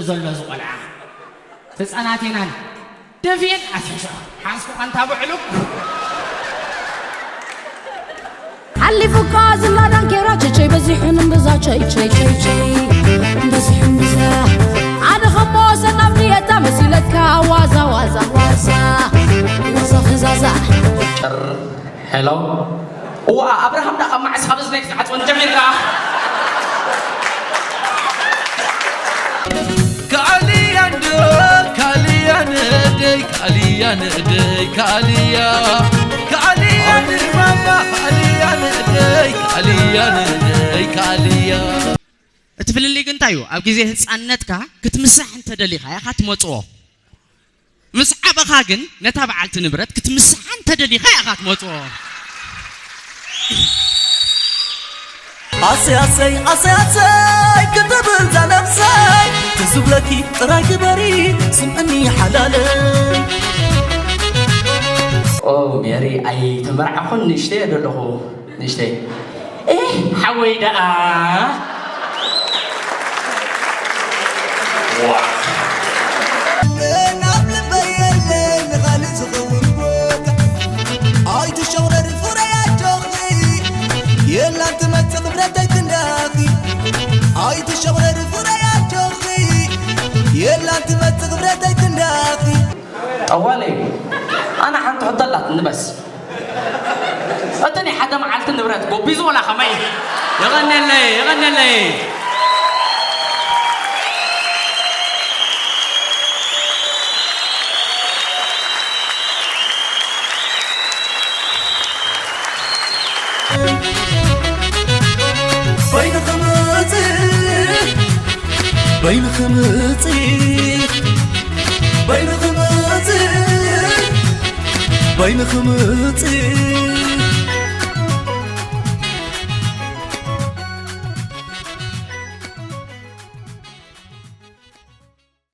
ዘሎ እዚ ቆልዓ ህፃናት ኢና ደፊኤን ኣሸሸ ሓንስኩ ቀንታ ብዕሉግ ሓሊፉካ ዝላ ዳንኬራ ቸቸይ በዚሑን እምብዛ ቸይ ቸይ ቸይ ቸይ በዚሑ እምብዛ ኣነ ኸሞ ሰናብ ድየታ መሲለካ ዋዛ ዋዛ ዋዛ ዋዛ ፈዛዛ ጭር ሄሎ እዋ ኣብርሃም ዳ ካብ መዓስ ካብ እዝነይ ክትዓፅወን ጀሚርካ Kaliyan do, kaliyan dey, kaliyan dey, kaliya. Kaliyan mama, kaliyan dey, kaliyan dey, kaliya. እቲ ፍልልይ ግን እንታይ እዩ? ኣብ ግዜ ህፃንነትካ ክትምሳሕ እንተደሊኻ ኢኻ ትመፅኦ። ምስ ዓበኻ ግን ነታ በዓልቲ ንብረት ክትምስሓ እንተደሊኻ ኢኻ ትመፅኦ። ኣሰይ ኣሰይ ኣሰይ ኣሰይ ክትብል ዛነብሰይ ትዝብለኪ ጥራይ ግበሪ ስምዕኒ ሓላለይ ኦ ሜሪ ኣይተመርዓኹን ንእሽተይ እየ ዘለኹ ንእሽተይ ሓወይ ደኣ ኣይትሸውረሪ ፍረይ ኣጆኺ የላን ትመጽእ ክብረተይ ክንዳኺ ኣይትሸውረሪ ፍረይ ኣጆኺ የላን ትመጽእ ክብረተይ ክንዳኺ ጠዋለ ኣነ ሓንቲ ሕቶ ኣላት ንበስ እቲ ናይ ሓደ መዓልቲ ንብረት ጎቢዙ ወላ ከመይ የቐነለይ የቐነለይ በይንኺ ምጽእ በይንኺ ምጽእ በይንኺ ምጽእ በይንኺ ምጽእ